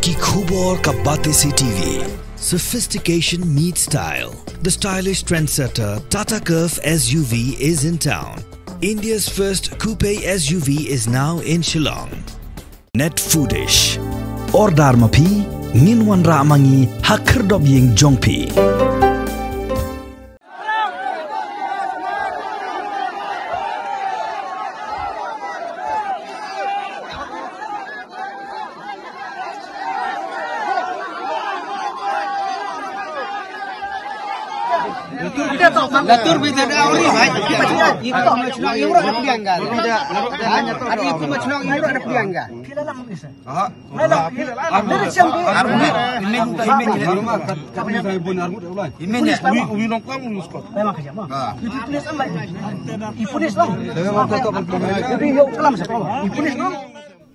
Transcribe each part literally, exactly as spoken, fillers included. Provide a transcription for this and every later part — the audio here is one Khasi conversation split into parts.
Ki khubor ka Batesi T V. Sophistication meets style. The stylish trendsetter Tata Curvv S U V is in town. India's first coupe S U V is now in Shillong. Net Foodish. Order ma phi, ngin wanrah ma ngi ha khyrdop ïing jong phi.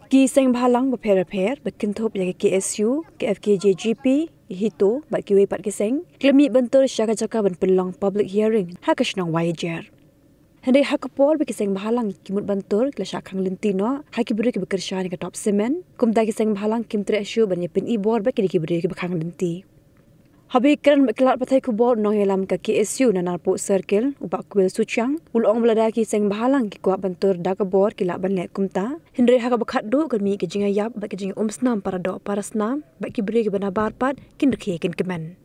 Ki seng bhalang bapher bapher ba kynthup ïa ka K S U, ka F K J G P, HITO bad kiwei pat ki seng, ki la mih ban tur sha ka jaka ban pynlong public hearing ha ka shnong Wahiajer. Hynrei ha ka por ba ki seng bhalang ki mut ban tur, ki la shah khang lynti noh ha ki briew kiba kyrshan ïa ka top cement. Kumta ki seng bhalang kim treh shuh ban ïa pyni bor ba ki dei ki briew kiba khang lynti. Haba ïakren bad ki lad pathai khubor, u nongïalam ka K S U Nanarpuh Circle, u Bah Kwil Suchiang, u la ong ba lada ki seng bhalang ki kwah ban tur da ka bor, ki lah ban leh kumta. Hynrei ha kaba khatduh kan mih ka jingïaïap bad ka jingïaumsnam para doh para snam, bad ki briew kiba nabar pat kin rkhie kin kmen.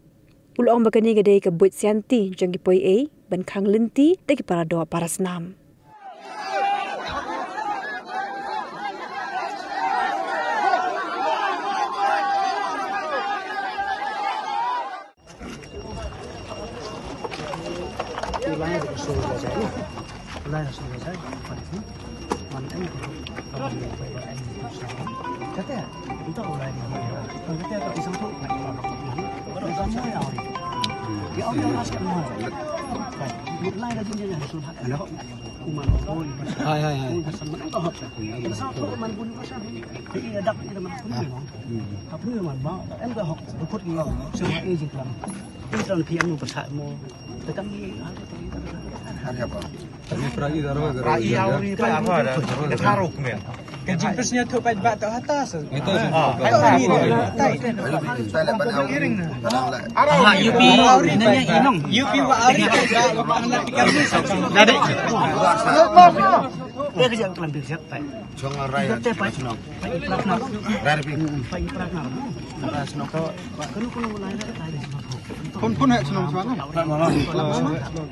U la ong ba kane ka dei ka buit sianti jong ki poi ei ban khang lynti da ki para doh para snam. Hai, hai, hai. Ka jingpynsñiawthooh paidbah to hata sa. Aha, U P, nanya inong. U P wa ari paidbah wa pang la tikar ni sa. Jadi. Chong rai. Rai pi. Phun phun hai chnong swa na.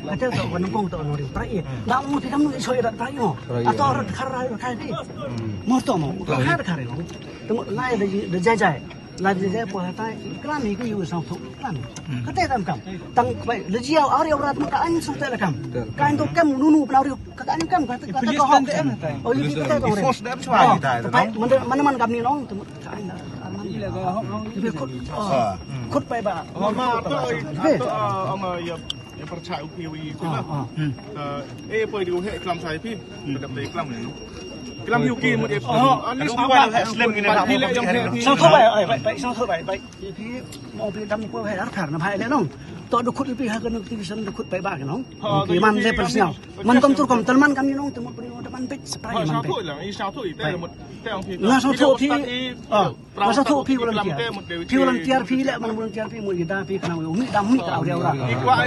Ka tel to ban kong to nori. Pra i. Da mu ti kam nu i soi da pra i mo. Ato rat khar rai khar di. Mo to mo. To khar khar mo. To mo lai da da jai jai. Lai da jai po ha tai. Klam i ku yu sang to. Klam. Ka te tam kam. Tang pai da jiaw ar ya rat mo ka an sang te da kam. Ka an to kam nu nu pra ri ka an kam ka ka ka. O yu ka te to. Force dem swa ta. Mana mana kam ni nong. Khut pai ba. Ma ma to to ama ya ya percaya upi wi ko na. E poi di he klam sai pi. Dap dei klam ni. Klam yu ki mo de. Ani sa ba slem ni na. Sa ko ba ai bai bai sa ko bai bai. Pi mo pi dam ko he ar thar na bai le nong. To du khut pi ha ka nu ti san du khut pai ba nong. Ki man le per sñiaw. Man kom tur kom tal man kam ni nong te mo pri man pek spray man pek. Nga sa to pi. Masa tu phi volunteer. Phi volunteer phi leh man volunteer phi mut ida phi khnang ïa u mih dang mih ka awria awra.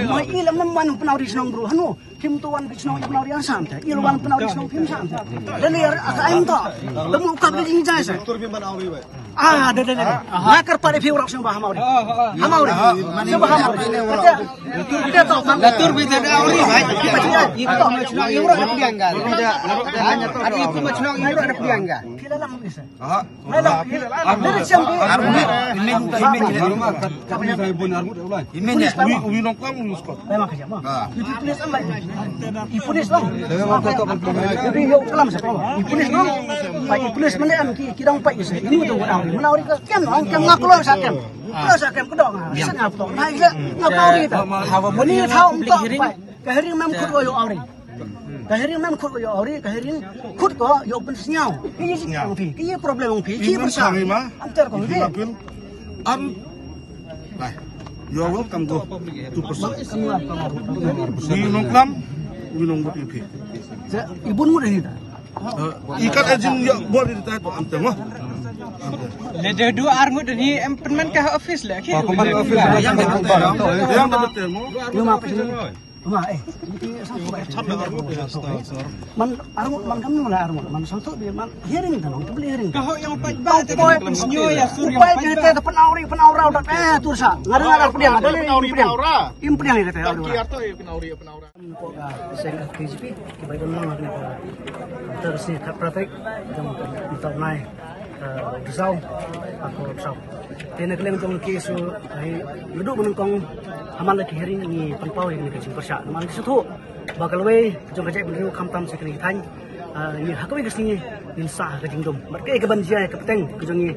Mo i lem man pynawri shnong bru hanu. Phim tu wan phi shnong pynawri ang sam te. I wan pynawri shnong phim sam te. Dali ar aka em to. Lemu ka bi jing jai sa. Ah, da da da. La kar pare phi urak shnong ba hamauri. Hamauri. Shnong ba hamauri. Kata to kan. Datur bi da awri bai. Ito ma shnong ïa urak phi angga. Adi tu ma shnong ïa urak phi angga. Phi la lam isa. Aha. Ka hearing mem khut ko ïoh awri. Ka hearing mem khut ko ïoh awri. Khut ko ïoh pynsñiaw. Ki ïa jingpang phi, ki ïa problem phi, ki ïa pyrshang. Am ter ko phi. Am. Bai. You are welcome go to person. Wi nong klam, wi nong mut ïa phi. I bun mut ni ta. I kat ajin ïa bol ni ta to am ter mo. Lada dua arngut ni em pynman ka office la ki. Pynman office la yang yang yang. Yung apa sih? Uma eh. Man arngut man kam nula arngut man satu dia man hearing kan tu beli hearing. Kau yang paling baik tu kan snyo ya sur yang paling baik. Panauri panaura udah eh tu sa. Ngada ngada pediang ada ni pediang. Im pediang ni kata. Panauri panaura. Ko ka seng ka K J P ki bai don lang ne ka ter si ka pratik jong ka mita nai ka Ksau ka ko Ksau. Te na ka liang jong ki su ai ngedu menengkong hamal ki hearing ni pynpaw ni ka jingpyrshah man ki su thu ba ka lawei jong ka jaitbynriew khamtam sa kane ka thaiñ. Ni ha kawei ka sngi ngin sah ka jingdum bad kaei ka ban jia ka pateng ka jong ngi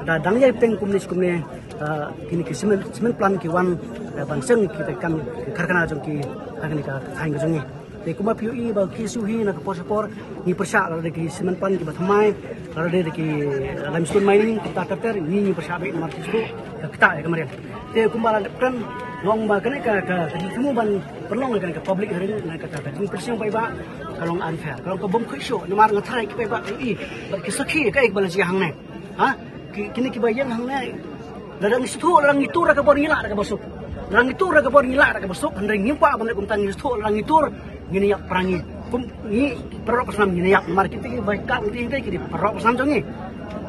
da dang ïa pateng kumne kumne. Kini ki cement cement plant ki wan ban seng ki kan karkhana jong ki ha kane ka thaiñ ka jong ngi. Te kumba phi ïohi ba ki su hi na ka por sha por ngi pyrshah lada ki cement plant ki ba thymmai lada ki limestone mining kita ter ter ngi ngi pyrshah beit namar ki su ka kita ïa ka mariang. Te kumba la dep kren long ba kane ka ka jingthmu ban pynlong ïa kane ka public hearing na ka ka jingpyrshang paidbah ka long unfair ka long ka bym khuid shuh namar nga tharai ki paidbah ka ïohi bad ki sakhi kaei ba la jia hangne. Ha kini ki ba ïeng hangne. Lada ngi sngewthuh lada ngi tur da ka bor ngi lah da ka bor suk. Lada ngi tur da ka bor ngi lah da ka bor suk hynrei ngim kwah ban leh kumta ngi sngewthuh lada ngi tur ngin ïap para ngi. Kum ngi para rok ka snam ngin ïap namar kita ki ba ka ngi ki dei para rok ka snam jong ngi.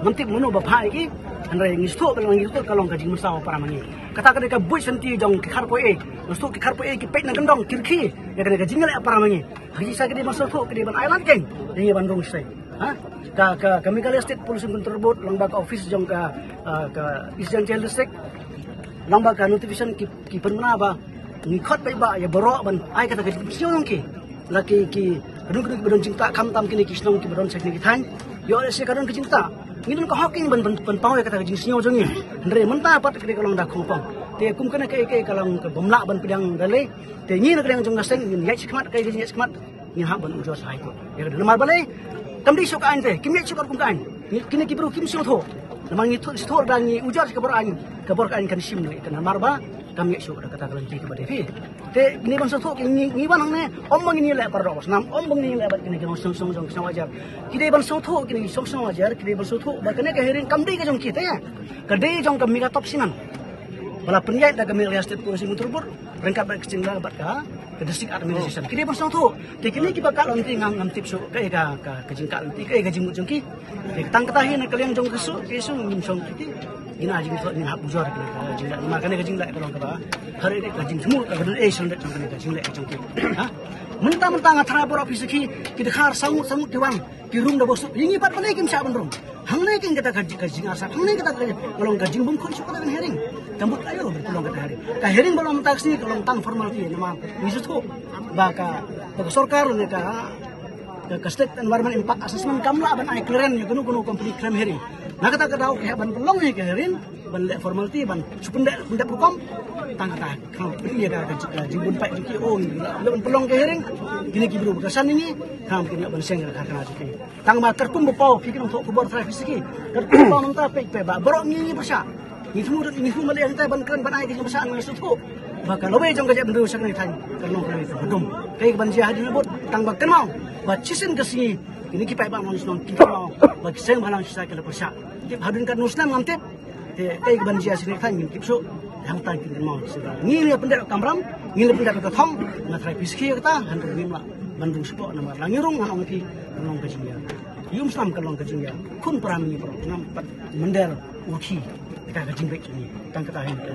Ngam tip mano ba bha ïa ki hynrei ngi sngewthuh ba lada ngi tur ka long ka jingmynsaw para ma ngi. Kata ka dei ka buit shanti jong ki kharpoi ei. Ngi sngewthuh ki kharpoi ei ki peit na kyndong ki rkhie ïa ka dei ka jingleh para ma ngi. Ha ki sa ki dei ban sngewthuh ki dei ban ai lad keng ïa ngi ban rung shisha. Ha ka ka ka Meghalaya State Pollution Control Board long ba ka office jong ka ka East Jaintia Hills District long ba ka notification ki ki pynbna ba ngi khot paidbah ïa baroh ban ai kata ka jingpynsngew jong ki la ki ki kdung kdung ki ba don jingktah khamtam kine ki shnong ki ba don sha kine ki thaiñ. Ïoh lehse ka don ka jingktah ngi don ka hok kine ban ban pynpaw ïa kata ka jingsngew jong ngi. Hynrei mynta pat kane ka long da khongpong te kum kane ka ka long ka bym lah ban pdiang da lei. Te ngi na ka liang jong ka seng ngin ïaid shakhmat ka ïaid shakhmat. Ngin hap ban ujor sha High Court. Ïa ka namar balei kam dei shuh ka aiñ te kim ïaid shuh ka kum ka aiñ. Kine ki briew kim sngewthuh. Namar ngi sngewthuh da ngi ujor sha ka bor aiñ ka bor ka aiñ kan shim ne ka namar ba kam ïaid shuh da kata ka lynti kaba dei phi. Te ngi ban sngewthuh ngi ngi ban hangne ym ba ngi leh para rok snam ym ba ngi leh bad kine ki nongshong shong jong ki shnong Wajar. Ki dei ban sngewthuh kine ki shnong shong Wajar ki dei ban sngewthuh ba kane ka hearing kam dei ka jong ki te. Ka dei jong ka Megha Top Cement. Ba la pynïaid da ka Meghalaya State Pollution Control Board ryngkat bad ka jingla bad ka ka district administration ki dei ban sngewthuh. Te kine ki ba ka lynti ngam ngam tip shuh kaei ka ka jingka lynti kaei ka jingmut jong ki. Te tang kata hi na ka liang jong ka su ki su ngim shong ki. Ngin ai jingthoh ngin hap ujor ki ka jingla namar kane ka jingla ka long kaba har ka jingthmu ka don ei shong da jong kane ka jingla jong ki. Ha mynta mynta nga tharai bor office ki ki dkhar sangut sangut ki wan. Ki rung da bosuk ïa ngi pat balei kim shah ban rung. Hangne kin kata ka ka jingarsap hangne kata ka long ka jingbym khun shuh kata ka hearing. Ka mut ayo ba long kata hearing ka hearing ba long mynta ka sngi ka long tang formality namar ngi sngewthuh ba ka ba ka sorkar ne ka ka ka state environment impact assessment kam lah ban ai clearance ïa kano kano company claim hearing. Na kata ka daw ka heh ban pynlong ïa ka hearing ban leh formality ban shu pyndep pyndep rukom. Tang kata ka ïa ka jingbun pait jong ki o ngi leh ban pynlong ka hearing. Kine ki briew ba ka san ngi kam kine ban seng ka karkhana jong ki. Tang ba katkum ba paw phi ki nongthoh khubor trai phi siki katkum ba paw nangta peit peit ba baroh ngi ngi pyrshah. Ngi thmu ngi thmu mali nangta ban kren ban ai ka jingpyrshah ngi sngewthuh ba ka lawei jong ka jaitbynriew sha kane thaiñ ka long ka lawei ka badum. Kaei ka ban jia hadien bud tang ba kynmaw ba chisien ka sngi kine ki paidbah nong shnong ki kynmaw ba ki seng bhalang shisha ki la pyrshah. Tip hadien katno snem ngam tip. Te kaei ka ban jia sha kane thaiñ ngim tip shuh. Hangta ki kynmaw shisha ngi ngi la pyndep kamram ngi la pyndep ka thong. Nga trai phi siki kata hynrei ngim lah ban rung shapoh namar la ngi rung ngan ong phi. Ngan ong ka jingïa. Ïum snam ka long ka jingïa khun para ngi para nam pat mynder u ki. Ka ka jingbeit ngi tang kata hi ka.